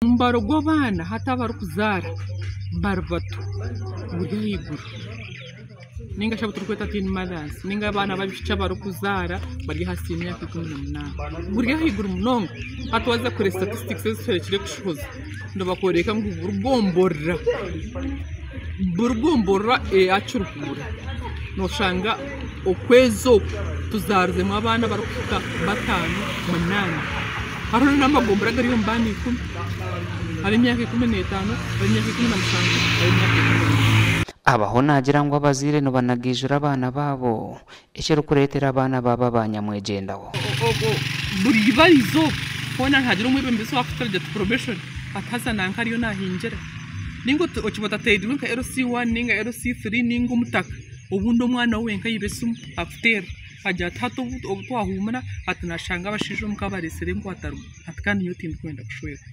Omubaro gw'abaana hati abarikuzaara bari bato guri ahaiguru ningashi abu turikweta teen mothers ninga abaana b'abaishiki abarikuzaara bari ahansi y'emyaka 18 guri ahaiguru munonga. Hati waaza kureeba statistics ezi tuherekire kushohoza nibakworeka ngu buri gomborora buri gomborora eya Kiruhura noshanga okwezi oku tuzaarizemu abaana abarikuhika bataano munaana. Hariho n'amagombora agari omu baana ikumi, ab'emyaka 15, ab'emyaka 17, ab'emyaka 14. Abaho naagira ngu abazaire nibanagaijura abaana baabo, ekirikureetera abaana baaba banyamwegyendaho. Obwo buri iba izooba hoona nihagira omwebembezi owaakutugira ati probation ati haza nanka ariyo naahingira ninga okiba otateerirwe nka LC1 ninga LC3 ninga omutaka obundi omwana we wenka aiba esimu akuteerera agira ati hati obu twahuumura ati naashanga abashaija omuka bareetsire enkwatarugo ati kandi nyowe tindikwenda kushwerwa.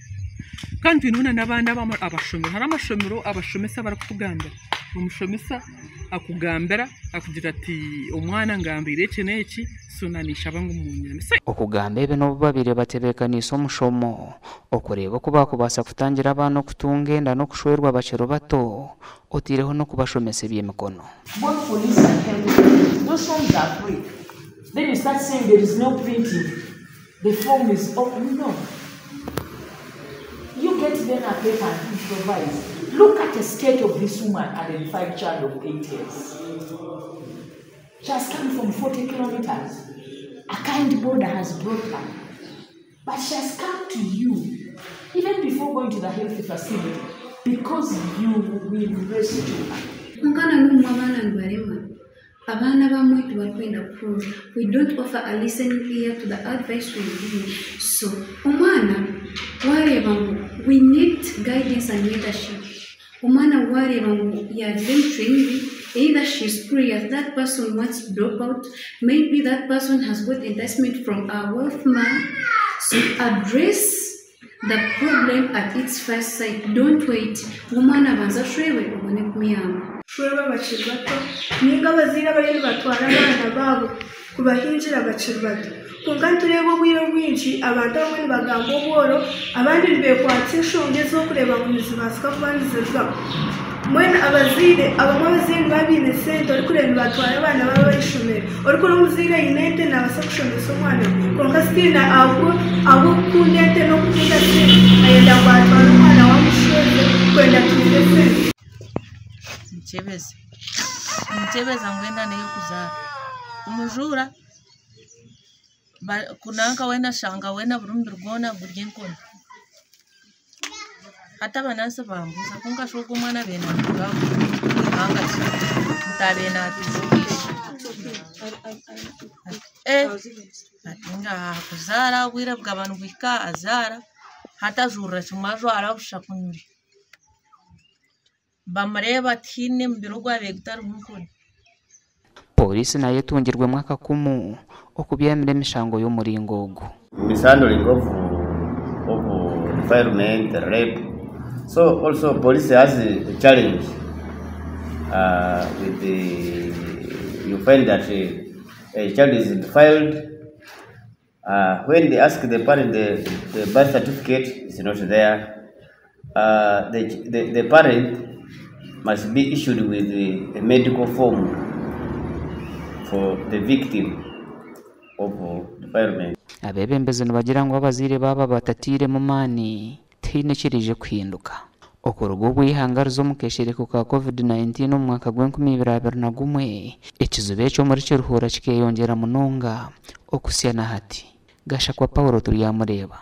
Kandi twineho n'abandi abashomire hariho amashomero abashomesa barikutugambira omushomesa akugambira akugira ati omwana angambiire eki n'eki so naninshaba ngu munyambe. Okugamba ebi n'obu babaire batebeekaniise omushomo okureeba oku baakubaasa kutangira abaana okutunga enda n'okushwerwa bakiri bato oteireho n'okubashomesa eby'emikono. Both police and health authorities, those forms are free. Then you start saying there is no printing, the form is open. No. You get them a paper and improvise. Look at the state of this woman and a five child of 8 years. She has come from 40 kilometers. A kind border has brought her. But she has come to you, even before going to the health facility, because you will rescue her. Kwonka na n'obumwe abaana nibarema. Abaana abamwe tibarikwenda kuhurira. We don't offer a listening ear to the advice we give. So omwana waareeba ngu we need guidance and mentorship. Omwana waareeba ngu yaagira emicwe mibi, either she is curious, that person wants to drop out, maybe that person has got enticement from a wealth man. So address the problem at its first sight. Don't wait ngu omwana abanze ashwerwe obone kumuyamba. Kushwerwa bakiri bato ninga abazaire abariyo nibatwara abaana baabo kubahingira bakiri bato. Kwonka nitureeba obwire obwingi abantu abamwe nibagamba obworo, abandi nibeekwatsa enshonga ez'okureeba ngu nizibaasika kuba nizirugaho. Mbwenu abazaire abamwe abazaire nibaba baine sente orikureeba nibatwara abaana baabo aha ishomero. Orikureeba omuzaire aine ente naabaasa kushomesa omwana we kwonka still ahabw'okukunda ente n'okukunda sente ayenda ngu atware omwana we amushweze kwenda atunge sente. Nikyebeza nikyebeza ngu enda n'ey'okuzaara omujuura nanka weena ashanga weena buri mubiri gwona guri enkoni. Hati abanansi bambuuza kwonka shi ogwo omwana abaire naaruga ihanga ki? Nti abaire naatuuza Obwishi. Ati ati ngaaha kuzaara obwire bukaba nibuhika azaara, hati ajuurira kimwe ajwara busha kunyuri. Bamureeba tihaine mubiri ogwabaire gutarimu nkoni. Pooriisi nayo etungirwemu akakumu okubyamira emishango y'omuringo ogu. Mishandling of defilement, rape. So also police has a challenge with the, you find that a child is defiled. When they ask the parent the birth certificate is not there. The parent must be issued with a medical form for the victim of defilement. Abeebembezi nibagira ngu abazaire baaba batatairemu maani, tihaine ekiriije kuhinduka. Okuruga obu eihanga riza omu keeshereko ka Covid-19 omu mwaka gw'enkumi ibiri abiri na gumwe, ekizibu eki omuri Kiruhura kikeeyongyera munonga okuhitsya na hati. Gashakwa Paul turyamureeba.